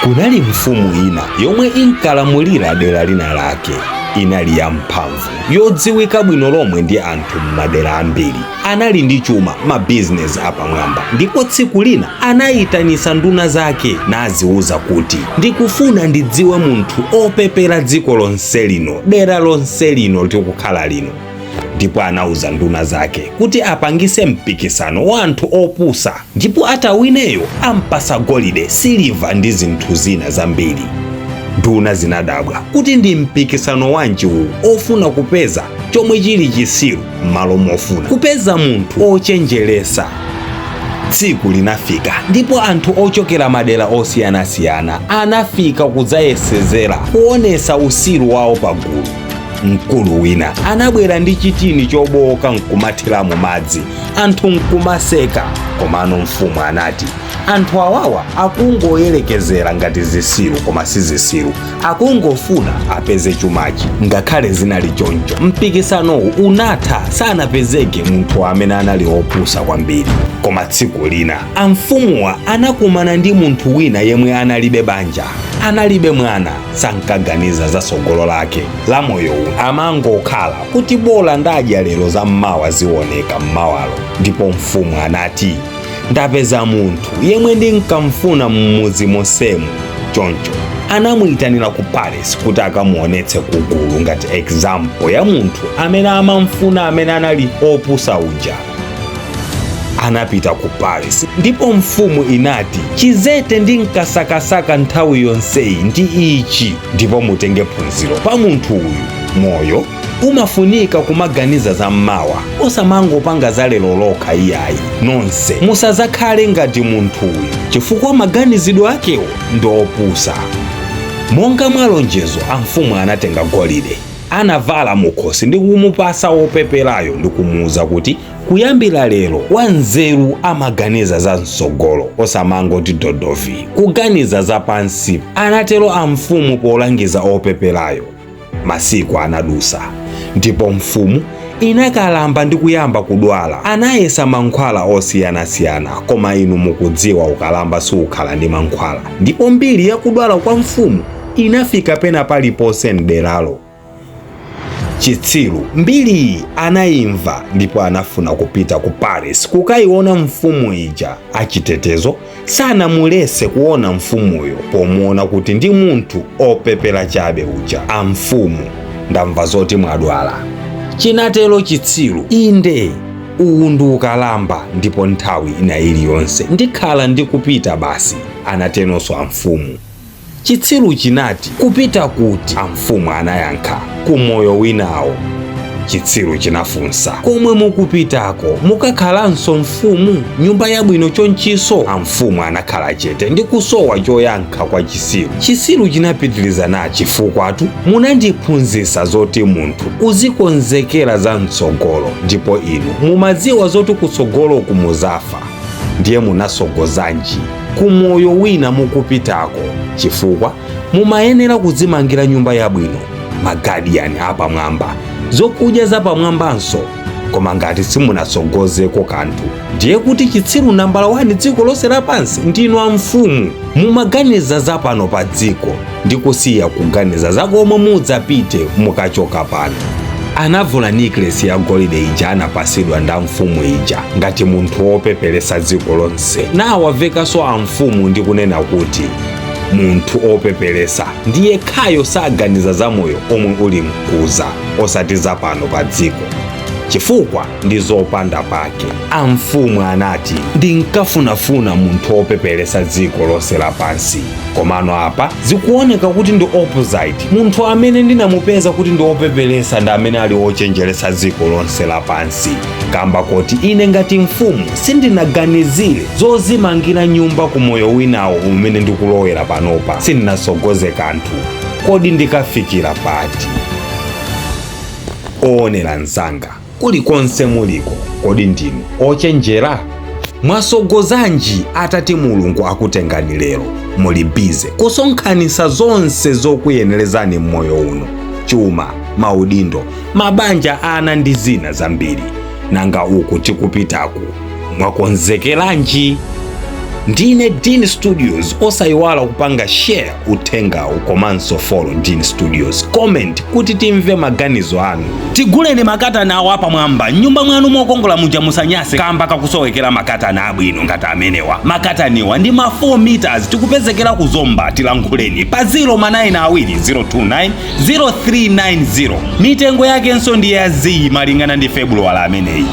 Kunali mfumu ina yomwe inkalamulira dera lina lake. Inali yamphamvu, yodziwika bwino lomwe ndi anthu m'madera ambiri. Anali ndi chuma, mabizinesi apamwamba, ndipo tsiku lina anayitanisa nduna zake naziwuza kuti, "Ndikufuna ndidziwe munthu opepera dziko lonse lino, dera lonse lino tikukhala lino." Ndipo anauza nduna zake kuti apangise mpikisano wa anthu opusa, ndipo atawineyo ampasa golide, siliva ndi zinthu zina zambiri. Nduna zinadabwa kuti ndi mpikisano wanji uwu ofuna kupeza chomwe chili chisiru m'malo mofuna kupeza munthu ochenjeresa. Tsiku linafika ndipo anthu ochokera madera osiyanasiyana anafika kudzayesezera kuonesa usiru wawo pagulu. Mkulu wina anabwera ndi chitini chobowoka nkumathiramo madzi, anthu nkumaseka. Komano mfumu anati, "Anthu awawa akungoyerekezera ngati zisiru, koma si zisiru, akungofuna apeze chumachi." Ngakhale zinali choncho, mpikisanowu unatha sanapezeke munthu amene anali opusa kwambiri. Koma tsiku lina amfumuwa anakumana ndi munthu wina yemwe analibe banja, analibe mwana, sankaganiza za tsogolo lake la moyo uno. Amangokhala kuti bola ndadya lero, za mmawa zioneka mmawalo. Ndipo mfumu anati, "Ndapeza munthu yemwe ndinkamfuna m'mudzi monsemu." Choncho anamuyitanira ku palace kuti akamuonetse kugulu ngati example ya munthu amene amamfuna, amene anali opusa uja. Anapita ku palace ndipo mfumu inati, "Chizete ndinkasakasaka nthawi yonseyi ndi ichi, ndipo mutenge phunziro pa munthu uyu. Moyo umafunika kumaganiza za mmawa, osamangopanga za lero lokha iyayi. Nonse musazakhale ngati munthu uyu, chifukwa maganizidwe akewo ndi opusa." Monga mwa lonjezo, amfumu anatenga golide anavala mukhosi ndi kumupasa wopeperayo ndi kumuwuza kuti, "Kuyambira lero, wanzeru amaganiza za mtsogolo, osamangoti dodovi kuganiza za pansi," anatero amfumu polangiza opeperayo. Masiku anadusa ndipo mfumu inakalamba ndi kuyamba kudwala. Anayesa mankhwala osiyanasiyana, koma inu mukudziwa, ukalamba siukhala ndi mankhwala. Ndipo mbiri yakudwala kwa mfumu inafika pena paliponse mderalo. Chitsiru mbiriyi anayimva ndipo anafuna kupita ku palace kukayiona mfumu ija. Achitetezo sanamulese kuona mfumuyo pomuona kuti ndi munthu opepera chabe uja. "Amfumu, ndamva zoti mwadwala," chinatero chitsiru. "Inde, uwu ndi ukalamba, ndipo nthawi ina iliyonse ndikhala ndikupita basi," anateronso amfumu. Chitsiru chinati, "Kupita kuti?" Amfumu anayankha, "Kumoyo winawo." Chitsiru chinafunsa, "Komwe mukupitako mukakhalanso mfumu, nyumba yabwino chonchiso?" Amfumu anakhala chete ndi kusowa choyankha kwa chitsiru. Chitsiru chinapitiriza nachi, "Chifukwatu munandiphunzitsa zoti munthu uzikonzekera za mtsogolo, ndipo inu mumadziwa zoti kutsogoloku muzafa, ndiye munasogozanji kumoyo wina mukupitako? Chifukwa mumayenera kudzimangira nyumba yabwino, magadiyani apamwamba, zokudya zapamwambanso. Koma ngati simunatsogozeko kanthu, ndiye kuti chitsiru nambala 1 dziko lonse lapansi ndinu amfumu. Mumaganiza zapano pa dziko ndi kusiya kuganiza za komwe mudzapite mukachoka pano." Anavula necklace ya golide ija anapasidwa nda mfumu ija ngati munthu wopeperesa dziko lonse, nawavekanso amfumu ndi kunena kuti, "Munthu opeperesa ndiye khayo saganiza za moyo omwe uli mkuza, osati zapano pa dziko, chifukwa ndi zopanda pake." Amfumu anati, "Ndinkafunafuna munthu wopeperesa dziko lonse lapansi, komano apa zikuoneka kuti ndi opposite. Munthu amene ndinamupeza kuti ndi wopeperesa ndi amene ali wochenjeresa dziko lonse lapansi, kamba koti ine ngati mfumu sindinaganizire zozimangira nyumba ku moyo winawo umene ndikulowera panopa. Sindinasogoze kanthu. Kodi ndikafikira pati?" Oonera mzanga, kulikonse muliko, kodi ndinu ochenjera? Mwasogozanji atati Mulungu akutengani lero? Muli busy kusonkhanitsa zonse zokuyenerezani m'moyo uno, chuma, maudindo, mabanja, ana ndi zina zambiri. Nanga uku tikupitaku mwakonzekeranji? Ndine Dean Studios. Osayiwala kupanga share uthengawu komanso follow Dean Studios, comment kuti timve maganizo anu. Tiguleni makatani awo apamwamba mnyumba mwanu mokongola muja. Musanyase kamba kakusowekera makatani abwino ngati amenewa. Makataniwa ndi ma 4 meters. Tikupezekera kuzomba. Tilankhuleni pa 0 manayina 2 029 0390. Mitengo yakenso ndi ya zii malingana ndi Februwala ameneyi.